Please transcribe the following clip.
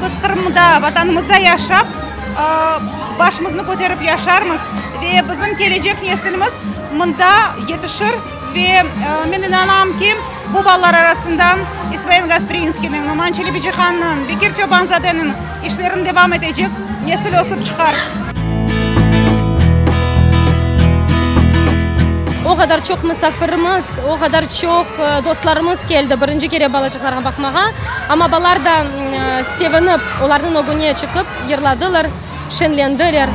Biz Qırımda, Vatanımızda yaşap, başımıznı köterip yaşarmız ve bizim kelecek nesilimiz mında yetişir ve men inanam ki, bu balalar arasından İsmail Gasprinskiyniñ, Noman Çelebicihannıñ, Bekir Çoban-zadeniñ işlerini devam etecek nesil ösip çıqar. O qadar çoq musafirimiz, o qadar çoq dostlarımız keldi birinci kere balaçıqlarğa baqmağa. Amma balalar da sevinip, olarnıñ ögüne çıqıp yırladılar, şeñlendiler.